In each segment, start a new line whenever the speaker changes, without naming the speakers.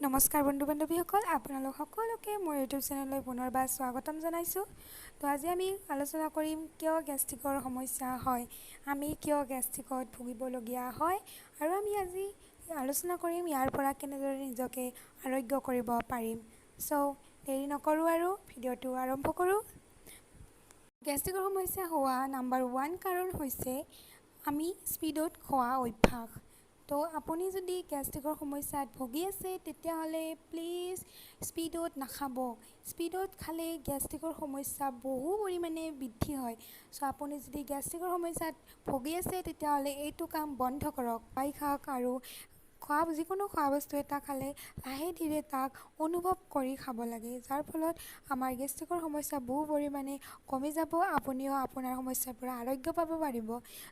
নমস্কাৰ বন্ধু বান্ধৱীসকল, আপোনালোক সকলোকে মোৰ ইউটিউব চেনেললৈ পুনৰবাৰ স্বাগতম জনাইছোঁ। তো আজি আমি আলোচনা কৰিম কিয় গেষ্ট্ৰিকৰ সমস্যা হয়, আমি কিয় গেষ্ট্ৰিকত ভুগিবলগীয়া হয়, আৰু আমি আজি আলোচনা কৰিম ইয়াৰ পৰা কেনেদৰে নিজকে আৰোগ্য কৰিব পাৰিম। চ' দেৰি নকৰোঁ আৰু ভিডিঅ'টো আৰম্ভ কৰোঁ। গেষ্ট্ৰিকৰ সমস্যা হোৱা নাম্বাৰ 1 কাৰণ হৈছে আমি স্পীডত খোৱা অভ্যাস। তো আপুনি যদি গেষ্ট্ৰিকৰ সমস্যাত ভুগি আছে, তেতিয়াহ'লে প্লিজ স্পীডত নাখাব। স্পীডত খালে গেষ্ট্ৰিকৰ সমস্যা বহু পৰিমাণে বৃদ্ধি হয়। চ' আপুনি যদি গেষ্ট্ৰিকৰ সমস্যাত ভুগি আছে, তেতিয়াহ'লে এইটো কাম বন্ধ কৰক। পাই খাওক আৰু খোৱা যিকোনো খোৱা বস্তু এটা খালে লাহে ধীৰে তাক অনুভৱ কৰি খাব লাগে, যাৰ ফলত আমাৰ গেষ্ট্ৰিকৰ সমস্যা বহু পৰিমাণে কমি যাব, আপুনিও আপোনাৰ সমস্যাৰ পৰা আৰোগ্য পাব পাৰিব।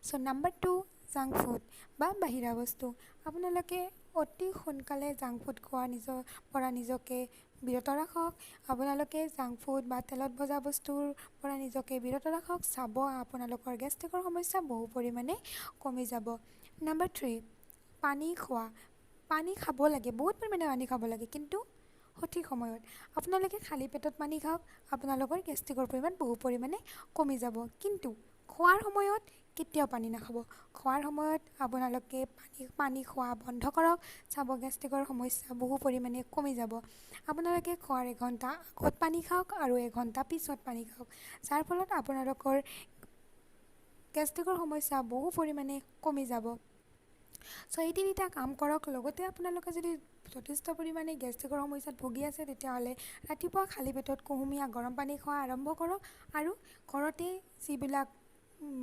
চ' নাম্বাৰ 2, জাংক ফুড বা বাহিৰা বস্তু। আপোনালোকে অতি সোনকালে জাংক ফুড খোৱা নিজৰ পৰা নিজকে বিৰত ৰাখক। আপোনালোকে জাংক ফুড বা তেলত ভজা বস্তুৰ পৰা নিজকে বিৰত ৰাখক, চাব আপোনালোকৰ গেষ্ট্ৰিকৰ সমস্যা বহু পৰিমাণে কমি যাব। নাম্বাৰ 3, পানী খোৱা। পানী খাব লাগে, বহুত পৰিমাণে পানী খাব লাগে, কিন্তু সঠিক সময়ত। আপোনালোকে খালী পেটত পানী খাওক, আপোনালোকৰ গেষ্ট্ৰিকৰ পৰিমাণ বহু পৰিমাণে কমি যাব। কিন্তু খোৱাৰ সময়ত কেতিয়াও পানী নাখাব। খোৱাৰ সময়ত আপোনালোকে পানী খোৱা বন্ধ কৰক, চাব গেষ্ট্ৰিকৰ সমস্যা বহু পৰিমাণে কমি যাব। আপোনালোকে খোৱাৰ এঘণ্টা আগত পানী খাওক আৰু এঘণ্টা পিছত পানী খাওক, যাৰ ফলত আপোনালোকৰ গেষ্ট্ৰিকৰ সমস্যা বহু পৰিমাণে কমি যাব। চ' এই তিনিটা কাম কৰক। লগতে আপোনালোকে যদি যথেষ্ট পৰিমাণে গেষ্ট্ৰিকৰ সমস্যাত ভুগি আছে, তেতিয়াহ'লে ৰাতিপুৱা খালী পেটত কুহুমীয়া গৰম পানী খোৱা আৰম্ভ কৰক আৰু ঘৰতে যিবিলাক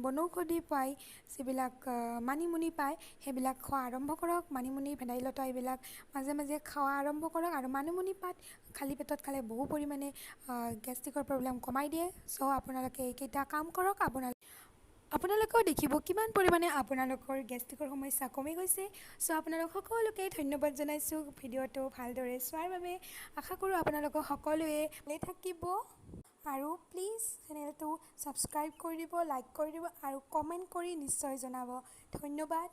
বনৌষধি পায়, যিবিলাক মানিমুনি পায়, সেইবিলাক খোৱা আৰম্ভ কৰক। মানিমুনি, ভেদাইলতা এইবিলাক মাজে মাজে খোৱা আৰম্ভ কৰক। আৰু মানিমুনি পাত খালী পেটত খালে বহু পৰিমাণে গেষ্ট্ৰিকৰ প্ৰব্লেম কমাই দিয়ে। চ' আপোনালোকে এইকেইটা কাম কৰক, আপোনালোকেও দেখিব কিমান পৰিমাণে আপোনালোকৰ গেষ্ট্ৰিকৰ সমস্যা কমি গৈছে। চ' আপোনালোক সকলোকে ধন্যবাদ জনাইছোঁ ভিডিঅ'টো ভালদৰে চোৱাৰ বাবে। আশা কৰোঁ আপোনালোকক সকলোৱে ভালে থাকিব আৰু প্লিজ চেনেলটো ছাবস্ক্ৰাইব কৰি দিব, লাইক কৰি দিব আৰু কমেণ্ট কৰি নিশ্চয় জনাব। ধন্যবাদ।